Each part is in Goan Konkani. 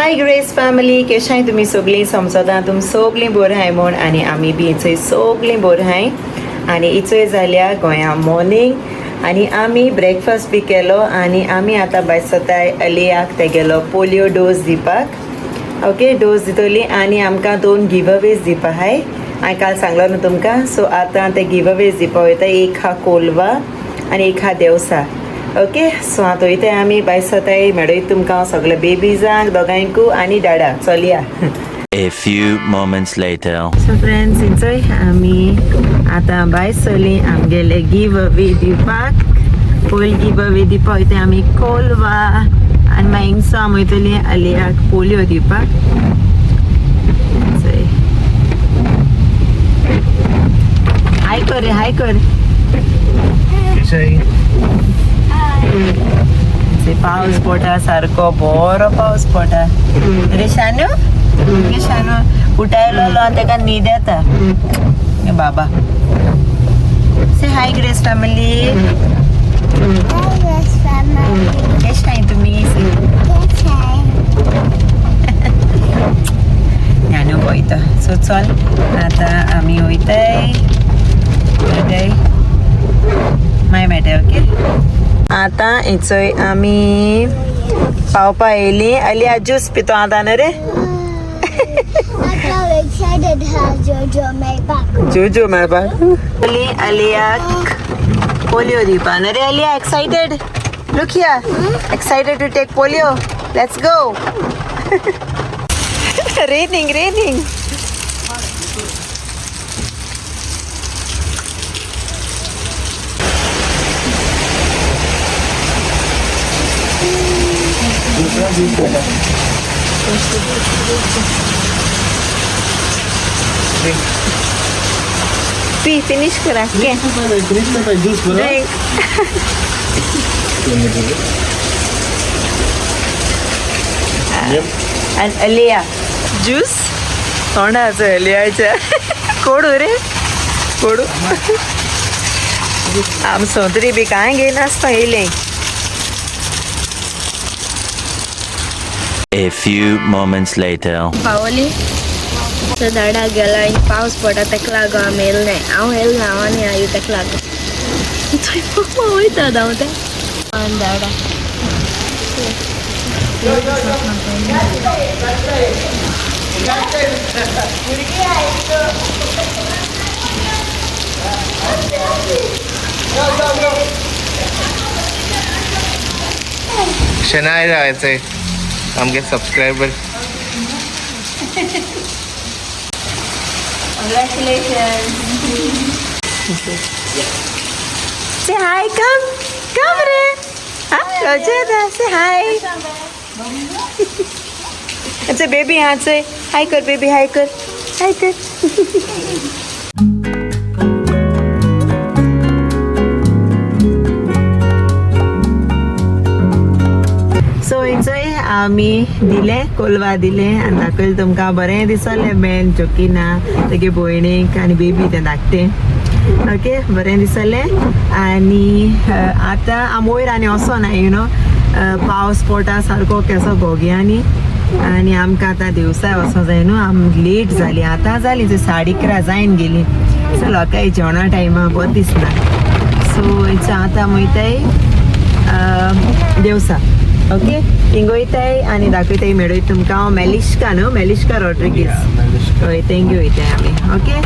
हाय ग्रेस फॅमिली, केशाय तुमी सगळीं? समजता तुम सगळीं बरीं आहाय म्हूण आनी आमी बी इचोय सगळीं बरीं आहाय. आनी इचोय जाल्या गोंया मॉर्निंग आनी आमी ब्रेकफास्ट बी केलो आनी आमी आतां भायर सोताय अलियाक तेगेलो पोलियो डोस दिवपाक. ओके, डोस दितली आनी आमकां दोन गिव अवेज दिवपा आहाय. हांवें काल सांगलो न्हू तुमकां. सो आतां ते गिव अवेज दिवपा वयता. एक हा कोलवा आनी एक हा देवसा. ओके, सो आतां वयताय आमी भायर सोताय, मेळय तुमकां सगळे बेबीजांक दोगांयकू आनी डाडा चलया. A few moments later. So friends, enjoy आमी आतां भायर सरली आमगेले गिव अवे दिवपाक. पयलीं गिव अवे दिवपाक वयता आमी कोलवा आनी मागीर हिंगसो आमी वयतली अलियाक पोलियो दिवपाक. चोय. हाय कर रे, हाय कर. ते पावस पडटा सारको बरो पावस पडटा रे. शानू गे शानू उठायलो आनी तेका न्हीद येता. ए बाबा, say hi Grace family. Hi, Grace family. कशें आहाय तुमी? ज्ञानू वयता. सो चल आतां आमी वयताय वयताय, मागीर मेळटा. ओके, आतां हेचोय आमी पावपा येयली. अलिया ज्यूस पितो आतां न्हू रे. I'm so excited how Jojo मेळपाक. जोजो मेळपाक अली अलियाक पोलियो दिवपा न्हू रे. Aliya, excited? Look here, excited to take polio? Let's go. Raining, raining. P, finish करा के. ड्रिंक. आणि अलिया ज्यूस तोंडाचो अलियाच्या. कोडू रे कोडू. आम सोंतरी बी कांय घेयनासता येयलें. A few moments later. पावली. सो झाडाक गेला आनी पावस पडटा तेका लागून आमी येयले नाय. हांव येयलें ना, हांव आनी आई तेका लागून. थंय पप्पा वयता धांवते आनी झाडां. शनायरा याचे आमगे subscriber. Congratulations. Say hi, come. Come रे. हाँ, Rojana, say hi. अच्छा बेबी, हाँ से हाय कर बेबी, हाय कर, हाय कर. सो एन्जॉय आमी दिले कोलवा दिले आनी दाखयलें तुमकां. बरें दिसलें बेन जोकीना तेगे भयणीक आनी बेबी तें धाकटें. ओके, बरें दिसलें. आनी आतां आमी वयर आनी वचोना, you know, पावस पडटा सारको केसो घोग्यांनी आनी आमकां आतां देवसाय वचों जाय न्हू. आम लेट जाली आतां, जाली 11:30 जायन गेली. सो लोकांक जेवणा टायमा बरें दिसना. सो आतां वयताय देवसा. ओके, थिंग वयताय आनी दाखयताय मेळय तुमकां. हांव मेलिश्का न्हू, मेलिश्का रॉड्रिगीज. हय, तेंगे वयताय आमी. ओके,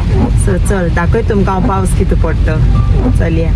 सो चल दाखय तुमकां हांव पावस कितें पडटा. चलया.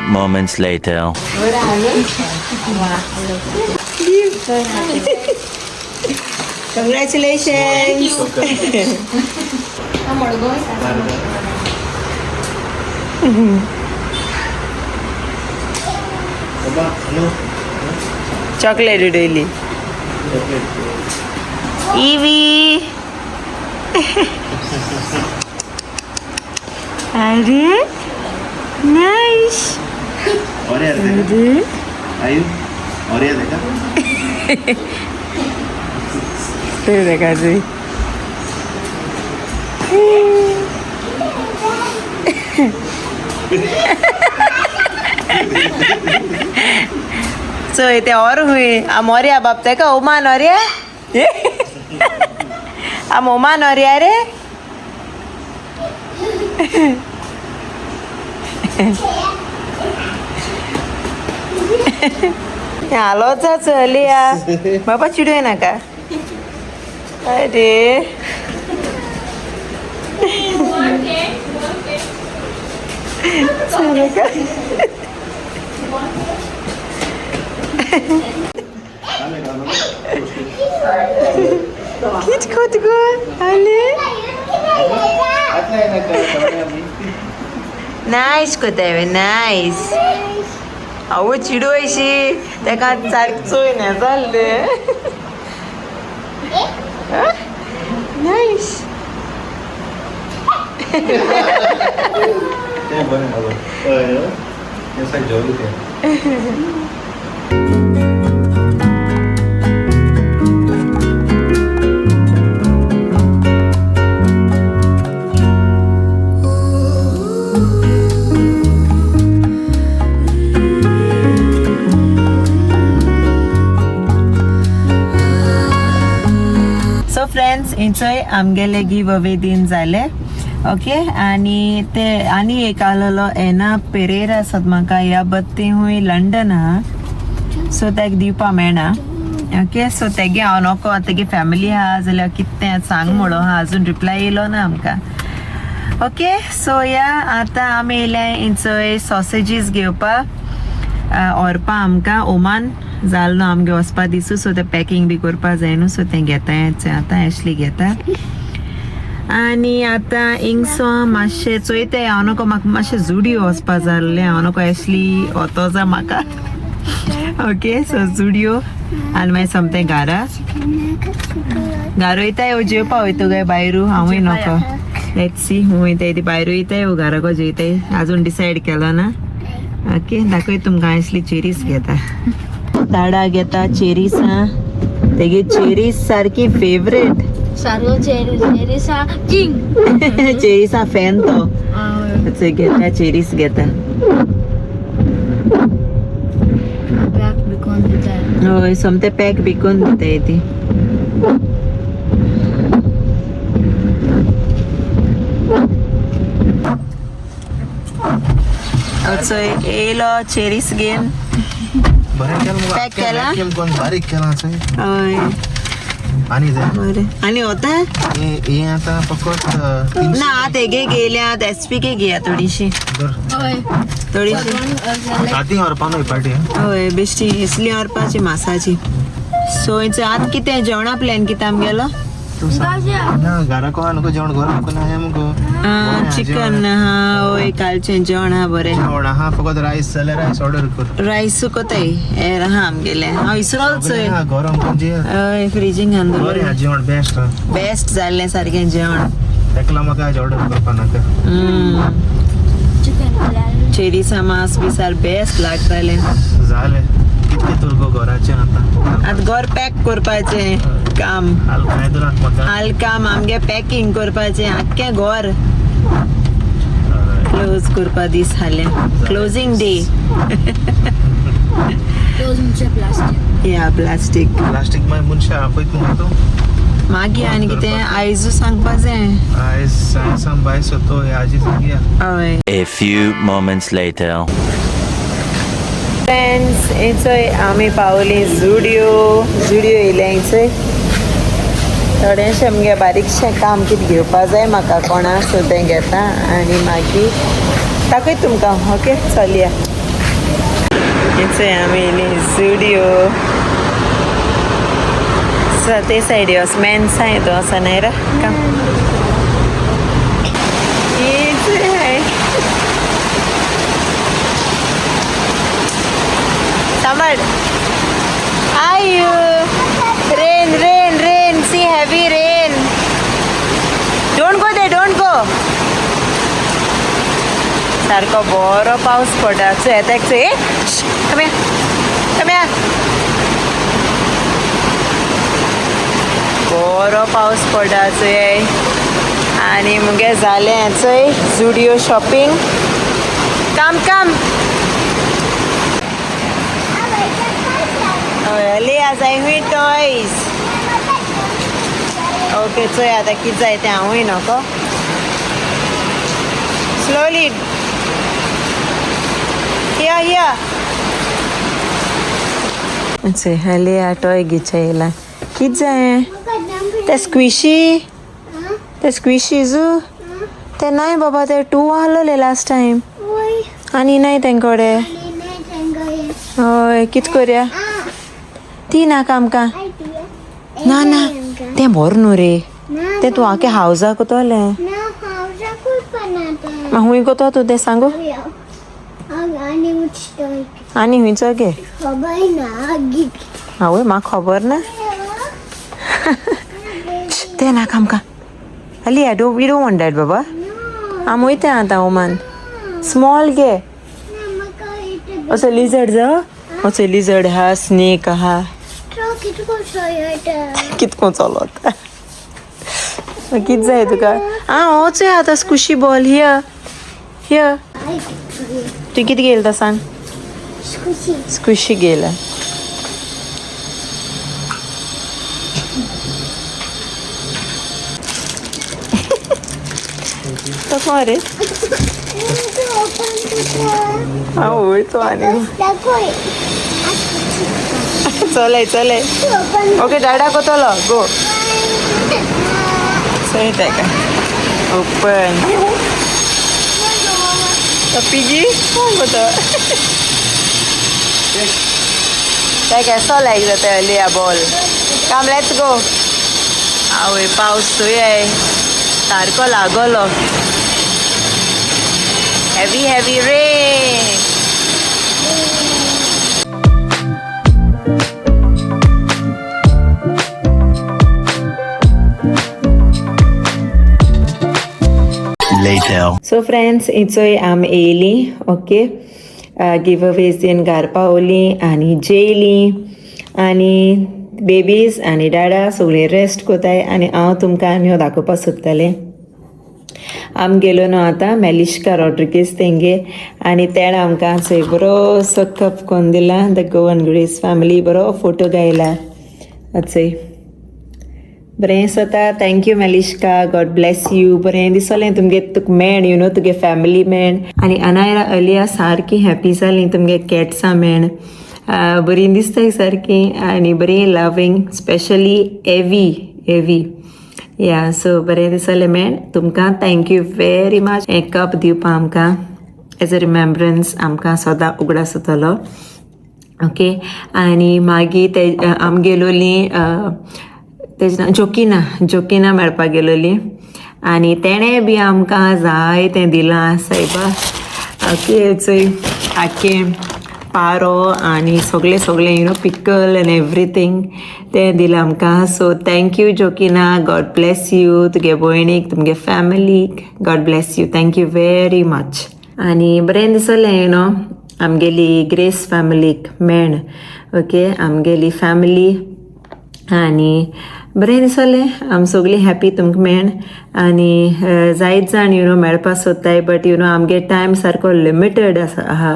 moments later. Congratulation. Chocolate उडयली. इवी. अरे नाईस. अरे आयु और ये देखा. ते देखा जी. चोय ते और हुई आ मोर्या बाप तेका ओमान ओर्या. आ ओमान ओर्या रे. आलोच चलया बाबा, चिडूय नाका. अरे कित कोत गो आले. नायस कोताय नायस. अहो चिडोयशी तेका सारकें चोय ना जाल्लें. नायस. बरें बाबा, हय जेवली ते. सो फ्रेंड्स, इंचय आमगेले गिव अवे दिन जाले. ओके, आनी ते आनी एक आलोलो एना पेरेरा आसात म्हाका ह्या बत्ती हुंय लंडन आहा. सो तेका दिवपा मेळना. ओके, सो तेगे हांव नको तेगे फॅमिली आहा जाल्यार कितें सांग म्हणो आहा, अजून रिप्लाय येयलो ना आमकां. ओके, सो या आतां आमी येयल्या इंचय सॉसेजीस घेवपाक व्हरपा आमकां ओमान जाल न्हू आमगे वचपा दिसू. सो तें पॅकींग बी करपा जाय न्हू, सो तें घेता आतां एशली घेता. आनी आतां इंगसो मातशें चोयताय हांव नको म्हाका मातशें जुडियो वचपा जाल्लें. हांव नको एशली वतो जा म्हाका. ओके, सो जुडियो आनी मागीर सोमतें घारा घारा वयताय वो जेवपा वयता काय भायरू हांवूय नको. Let's see, हूं वयताय ती भायर वयताय वो घाराको जेयताय, अजून डिसायड केलो ना. ओके, दाखय तुमकां एशली चेरीस घेता. ताडा घेता चेरीस आहा तेगे चेरीस सारकी फेवरेट. सारको चेरीसा किंग. चेरीसा फॅन तो. घेता चेरीस घेता. पॅक बिकून दिता. हय, सोमते पॅक बिकून दिताय ती. चोय येयलो चेरीस घेवन. बरें केलें मुगो. पॅक केलां? केलें कोण बारीक केलां चोय. हय. आनी जाय. बरें आनी वता. हे आतां फकत ना आतां हेगे घेयल्या, आतां एस पी के घेया थोडीशी. हय. थोडीशी. राती व्हरपा न्हय पार्टी. हय, बेश्टी इसली व्हरपाची मासाची. सो आतां कितें जेवणा प्लॅन कितें आमगेलो? तूं सांग ना, घराको आहा नको जेवण, घरा नको ना मुगो. चिकन आहा. हय, कालचें जेवण आहा बरें. जेवण आहा, फकत रायस जाल्यार रायस ऑर्डर कर. रायस कोताय हेर आहा आमगेलें. हांव इसरोल चोय. गरम कोण जे. हय, फ्रिजींग घालून बरें दवरलें. आहा जेवण, बेस्ट आहा. बेस्ट जाल्लें सारकें जेवण. तेकला म्हाका आयज ऑर्डर करपा नाका. चिकन. चेरीसा मांस बी सार बेस्ट लागतालें. जालें कितकें तर गो घराचें आतां. आतां घर पॅक करपाचें काम. हाल कांय नाका म्हाका. हाल काम आमगे पॅकिंग करपाचें आख्खें घर क्लोज करपा दीस जाले. Closing day. क्लोज म्हणजे प्लास्टीक. या प्लास्टीक. प्लास्टीक मागीर मनशां आपयत मुगो तूं. मागीर आनी कितें आयजू सांगपा जाय. आयज सायन्सान भायर सोतो हे आजी सांगया. हय. A few moments later. Friends, इंचय आमी पावली जुडियो. जुडियो येयले इंचय. थोडेशें आमगे बारीकशें काम कितें घेवपा जाय म्हाका कोणा, सो तें घेता आनी मागीर दाखयता तुमकां. ओके, चलया. इचोय आमी येयली जुडियो. सो ते सायडी वच मेन्सा हितू आसा नायरा काम. इचोय सांबाळ. आयु rain rain rain, see heavy rain. Don't go there, don't go. सारको बरो पावस पडटा. चोय येता चोय. कम्या कम्या, बरो पावस पडटा चोय. आनी मुगे जालें चोय जुडियो शॉपिंग. काम काम लिया जाय हुंय टॉयज. ओके चोय आतां कितें जाय तें हांवूय नको. स्लोली हिया हिया. चोय लिया टॉय घेवच्या येयला. कितें जाय तें? स्क्विशी ते स्क्विशीजू ते नाय बाबा, ते टू आहलोले लास्ट टायम आनी नाय तेंकोडे. हय कितें करया? ती नाका आमकां. ना ना तें बरें न्हू रे, तें तूं आखे हावजाक कोतोलें. मागीर खूंय कोतो तूं तें सांगू? आनी खुंयचो गे? आवय म्हाका खबर ना. तें नाका आमकां. Ali I don't we don't want that बाबा. आमी वयता आतां ओमान. स्मॉल गे असो लिजर्ड जा, असो लिजर्ड आहा, स्नेक आहा. कितको चलत कितें जाय तुका? आं हो चोय आतां स्कुशी बॉल. Here here. तुवें कितें घेयला तो सांग? स्कुशी घेयला. तो कोण रे? आवय तो आनी चलय चलय. ओके डाडा कोतलो गो. चोय तेका ओपन. तो पिगी कोण कोतो तेका असो लायक जाता लिया बॉल. काम let's go. आवय पावस चोय सारको लागलो. Heavy heavy rain. Later. So friends इचोय आमी येयली. ओके गिव अवेज दीन घार पावली आनी जेयली आनी बेबीज आनी डाडा सगळीं रेस्ट कोताय. आनी हांव तुमकां आनी दाखोवपाक सोदतालें. आम गेलो न्हू आतां मेलिश्का रॉड्रिगीस तेंगे आनी तेणें आमकां चोय बरोसो कप कोन्न दिला. The Goan grace family बरो फोटो गायला. चोय बरें दिसता. Thank you Melishka, God bless you. बरें दिसलें तुमगे तुका मेण you know तुगे फॅमिली मेण. आनी अनायरा अलिया सारकी हॅपी जाली तुमगे कॅट्सां मेण. बरीं दिसताय सारकी आनी बरीं लवींग, स्पेशली एवी एवी या. सो बरें दिसलें मेण तुमकां. Thank you very much हें कप दिवपा आमकां एज अ रिमेम्ब्रन्स, आमकां सदां उगडास जातलो. ओके आनी मागीर ते आम गेलोलीं तेजें नांव जोकिना, जोकिना मेळपाक गेलोली आनी तेणें बी आमकां जाय तें दिलां सायबा. ओके चोय आख्खें पारो आनी सगळें सगळें you know pickle and everything तें दिलां आमकां. So thank you Jokina, God bless you. तुगे भयणीक तुमगे फॅमिलीक God bless you. Thank you very much. आनी बरें दिसलें you know आमगेली ग्रेस फॅमिलीक मेण. ओके आमगेली फॅमिली आनी बरें दिसलें. आम सगळीं हॅपी तुमकां मेण. आनी जायत जाण you know मेळपाक सोदताय बट you know आमगे टायम सारको लिमिटेड आसा आहा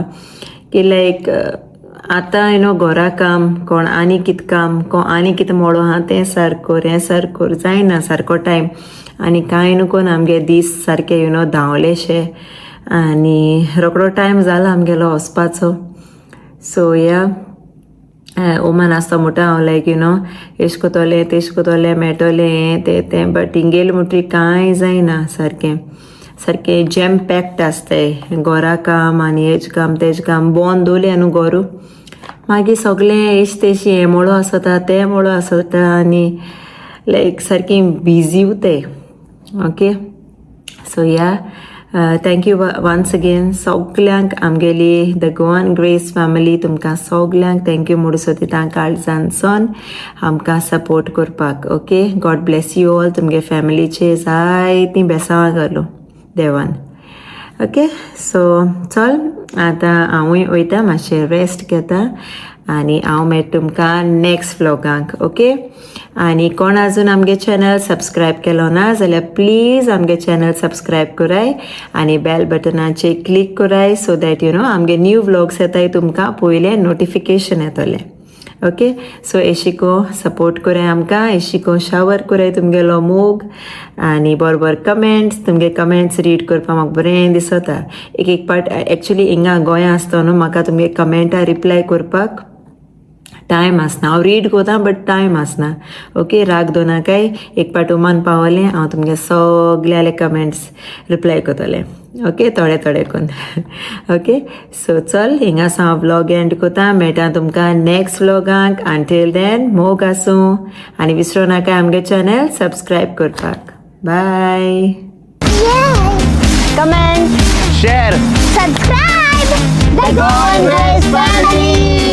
की लायक आतां you know घरा काम कोण आनी कितें काम कोण आनी कितें मोडो आहा तें सारको कर हें सारको कर जायना सारको टायम. आनी कांय न्हू कोन्न आमगे दीस सारके you know धांवलेशे आनी रोकडो टायम जाला आमगेलो वचपाचो. सो या ओमान आसता म्हणटा हांव लायक you know एश कोतोलें तेश कोतोलें मेळटलें हें तें तें बट हिंगेल म्हणटरी कांय जायना सारकें. सारकें जॅम पॅक्ड आसताय. घरा काम आनी हेज काम तेज काम बंद दवरलें न्हू घरू, मागीर सगळें एश तेशी हें मोळो आसता तें मोळो आसता आनी लायक सारकें busy उरताय. Okay, so yeah, thank you once again सगल्यांक. आमगेली the Goan grace family तुमकां सगल्यांक thank you म्हणू सोदिता काळजानसून आमकां सपोर्ट करपाक. Okay, God bless you all. तुमगे फॅमिलीचे जायतीं बेसांवां घालूं देवान. ओके, सो चल, आतां हांवूय वयता, मातशें रेस्ट घेता आनी हांव मेळटा तुमकां नेक्स्ट व्लॉगांक. ओके, आनी कोण अजून आमगे चॅनल सबस्क्रायब केलो ना जाल्यार प्लीज आमगे चॅनल सबस्क्रायब कराय आनी बेल बटनाचेर क्लिक कराय, सो that you know आमगे न्यू व्लॉग्स येताय तुमकां पयलें नोटिफिकेशन येतलें. ओके, सो एशिको सपोर्ट कराय आमकां, एशिको शावर कराय तुमगेलो मोग आनी बरोबर कमेंट्स. तुमगे कमेंट्स रीड करपाक म्हाका बरें दिसता. एक एक पाट एक्चुली हिंगा गोंया आसता न्हू, म्हाका तुमगे कमेंटा रिप्लाय करपाक टायम आसना. हांव रीड करता बट टायम आसना. ओके, राग दोनाकाय. एक पाट उमान पावलें, हांव तुमगे सगल्याले कमेंट्स रिप्लाय करतलें. ओके, थोडे थोडे करून. ओके, सो चल, हिंगास हांव व्लॉग एंड करता. मेळटा तुमकां नेक्स्ट व्लॉगांक. अंटील then, मोग आसूं आनी विसरो नाका आमगे चॅनल सबस्क्रायब करपाक. बाय. Yay! Comment. Share. Subscribe! The Goan Grace Family!